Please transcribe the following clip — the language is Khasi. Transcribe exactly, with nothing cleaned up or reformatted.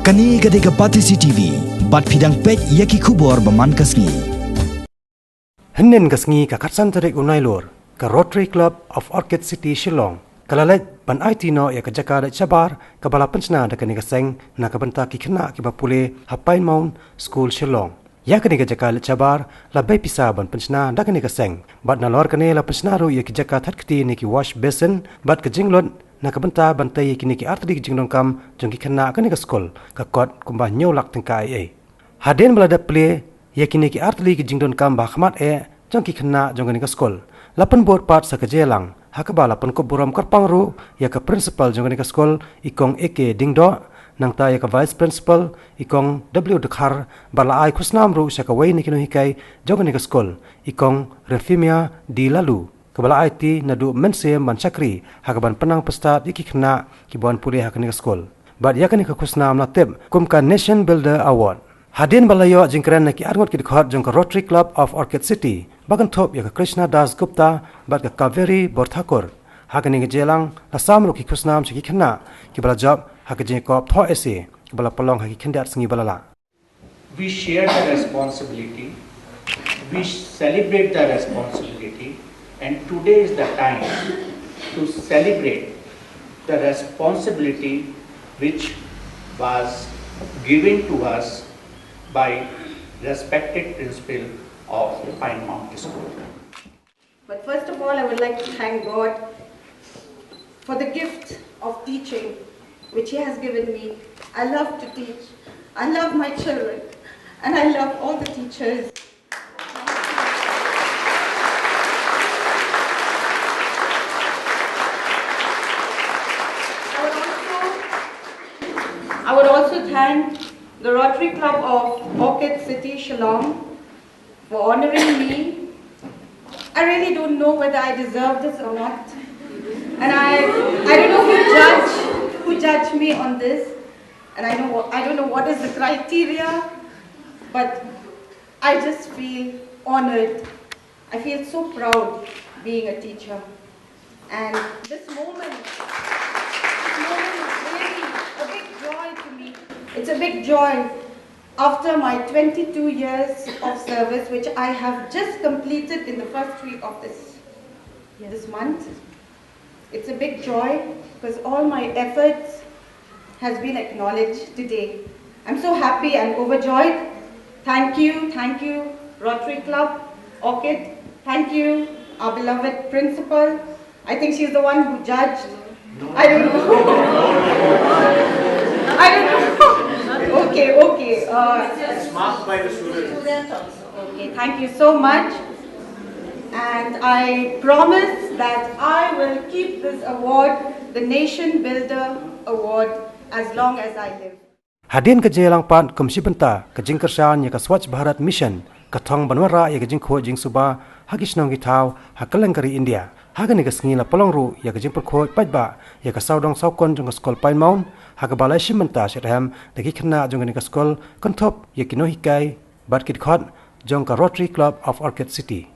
Kane ka dei ka Batesi T V, bad phi dang peit ïa ki khubor ba man ka sngi. Hynnin ka sngi ka khatsan tarik u Nailur, ka Rotary Club of Orchid City Shillong ka la leit ban aiti noh ïa ka jaka leit shabar kaba la pynshna da kane ka seng na ka bynta ki khynnah kiba pule ha Pine Mount School Shillong. Ïa kane ka jaka leit shabar la bei pisa ban pynshna da kane ka seng. Bad nalor kane la pynshna ruh ïa ki jaka thad kti ne ki wash basin bad ka jinglut na ka bynta ban tei ïa kine ki artylli ki jingdonkam jong ki khynnah kane ka skul, ka kot kumba hynñiew lak tyngka ei ei. Hadien ba la dep plie ïa kine ki artylli ki jingdonkam ba ha khmat eh jong ki khynnah jong kane ka skul, la pynbud pat sa ka jingïalang ha kaba la pynkup burom kyrpang ruh ïa ka principal jong kane ka skul, i Kong A K Diengdoh, nangta ïa ka vice principal, i Kong W Dkhar, bad la ai khusnam ruh sha kawei na ki nonghikai jong kane ka skul, i Kong Refimia D Laloo, kaba la aiti naduh mynsiem ban shakri ha kaban pynnang pyrshah ïa ki khynnah kiba wan pule ha kane ka skul. Bad ïa kane ka khusnam la tip kum ka Nation Builder Award. Hadien ba la ïoh jingkren na ki arngut ki dkhot jong ka Rotary Club of Orchid City, ba kynthup ïa ka Krishna Das Gupta bad ka Kaveri Borthakur, ha kane ka jingïalang la sam ruh ki khusnam sha ki khynnah kiba la jop ha ka jingïakop thoh essay kaba la pynlong ha ki khyndiat sngi ba la lah. We share the responsibility, we celebrate the responsibility, and today is the time to celebrate the responsibility which was given to us by respected principal of Pine Mount School. But first of all, I would like to thank God for the gift of teaching which He has given me. I love to teach. I love my children. And I love all the teachers. I would also, I would also thank the Rotary Club of Orchid City Shillong for honoring me. I really don't know whether I deserve this or not. And I, I don't know who judge, who judge me on this. And I know, I don't know what is the criteria, but I just feel honored. I feel so proud being a teacher. And this moment, this moment is really a big joy to me. It's a big joy after my twenty-two years of service, which I have just completed in the first week of this, this month. It's a big joy because all my efforts has been acknowledged today. I'm so happy and overjoyed. Thank you, thank you, Rotary Club, Orchid. Thank you, our beloved principal. I think she's the one who judged. I don't know. I don't know. Okay, okay. Uh, it's marked by the students. Okay, thank you so much. And I promise that I will keep this award, the Nation Builder Award, as long as I live. Hadien ka jingïalang pat kum shi bynta ka jingkyrshan ïa ka Swachh Bharat Mission, ka thong ban wanrah ïa ka jingkhuid jingsuba ha ki shnong ki thaw ha kylleng ka ri India. Ha kane ka sngi la pynlong ruh ïa ka jingpynkhuid paidbah ïa ka sawdong sawkun jong ka skul Pine Mount, ha kaba la shim bynta shitrhem da ki khynnah jong kane ka skul, kynthup ïa ki nonghikai bad ki dkhot jong ka Rotary Club of Orchid City.